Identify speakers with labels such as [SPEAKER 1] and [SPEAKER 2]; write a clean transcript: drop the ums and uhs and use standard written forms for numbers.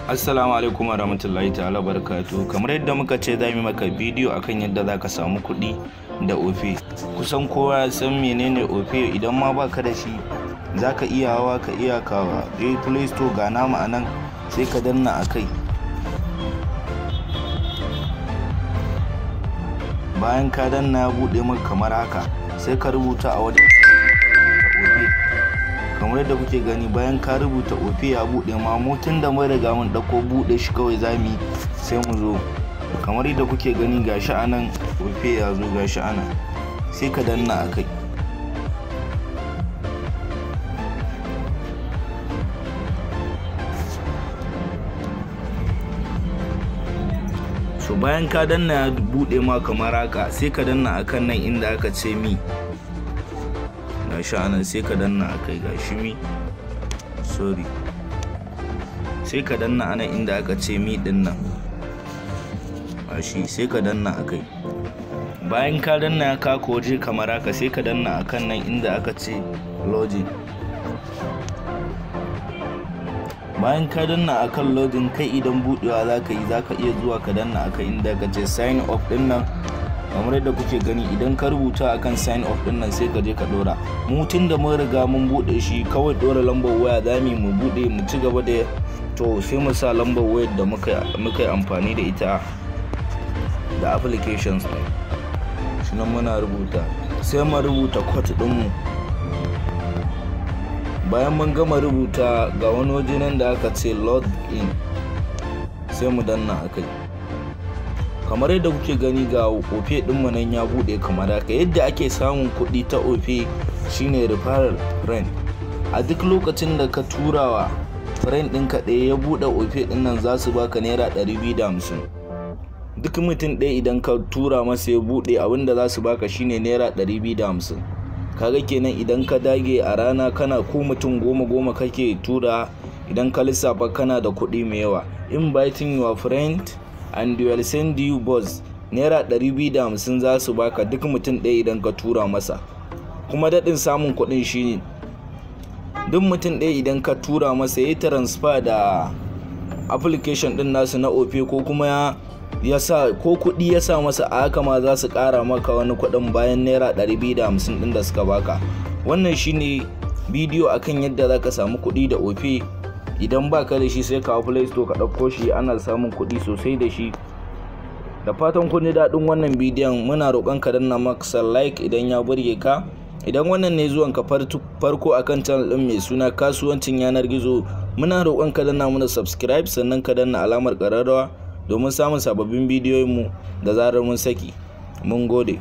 [SPEAKER 1] Assalamu alaikum warahmatullahi ta'ala barakatuh. Kamar yadda muka ce za mu maka bidiyo akan yadda za ka samu kuɗi da Opay. Kusan kowa ya san menene Opay. Idan ma baka da shi, za ka iya hawa ka iya kawa je Play Store, ga namu a nan, sai ka danna a kai. Bayan ka danna, ya buɗe maka kamar haka, sai ka rubuta a wajen Opay kamar yadda kuke gani. Bayan ka rubuta Opay, ya buɗe ma. Mu tun da mun riga mun ɗauko, buɗe shi kawai zamu yi. Sai mu zo kamar yadda kuke gani, gashi anan Opay ya zo, gashi anan, sai ka danna a kai. So bayan ka danna, ya buɗe ma kamar haka, sai ka danna akan nan inda aka ce me, gashi anan, sai ka danna akai. Gashi me, sorry, sai ka danna anan inda aka ce me din nan, gashi, sai ka danna akai. Bayan ka danna, ka waje kamar haka, sai ka danna akan nan inda aka ce login. Bayan ka danna akan login, kai idan budewa za ka yi, za ka iya zuwa ka danna akan inda aka ce sign up din nan kamar yadda kuke gani. Idan ka rubuta akan sign up din nan, sai ka je ka dora. Mu tun da mun riga mun bude shi, kawai dora lambar waya zamu mu bude mu ci gaba da. To, sai mu sa lambar wayar da muka yi amfani da ita da applications ɗin shi nan muna rubuta. Sai mu rubuta code ɗinmu. Bayan mun gama rubuta, ga wani waje nan da aka ce log in, sai mu danna akai kamar yadda kuke gani. Ga Opay ɗinmu nan ya buɗe kamar haka. Yadda ake samun kuɗi ta Opay shine referral friend. A duk lokacin da ka turawa friend ɗinka ɗaya ya buɗe Opay ɗin nan, za su baka ₦250. Duk mutum ɗaya idan ka tura masa ya buɗe, abinda za su baka shine ₦250. Kaga kenan idan ka dage a rana kana ko mutum goma goma kake tura, idan ka lissafa kana da kuɗi mai yawa. Inviting your friend and they will send you buzz, ₦250 za su baka duk mutum ɗaya idan ka tura masa. Kuma daɗin samun kuɗin shine duk mutum ɗaya idan ka tura masa ya yi transfer da application ɗin nasu na Opay, ko kuma ya sa ko kuɗi ya sa masa a haka ma, za su ƙara maka wani kuɗin bayan ₦250 ɗin da suka baka. Wannan shine bidiyo akan yadda za ka samu kuɗi da Opay. Idan baka da shi, sai ka Play Store ka ɗauko shi, ana samun kuɗi sosai da shi. Da fatan kun ji daɗin wannan bidiyon. Muna roƙon ka danna maka like idan ya burge ka. Idan wannan ne zuwan ka farko akan channel ɗin mai suna Kasuwancin Yanar Gizo, muna roƙon ka danna mana subscribe, sannan ka danna alamar ƙararrawa domin samun sababbin bidiyoyinmu da zarar mun saki. Mun gode.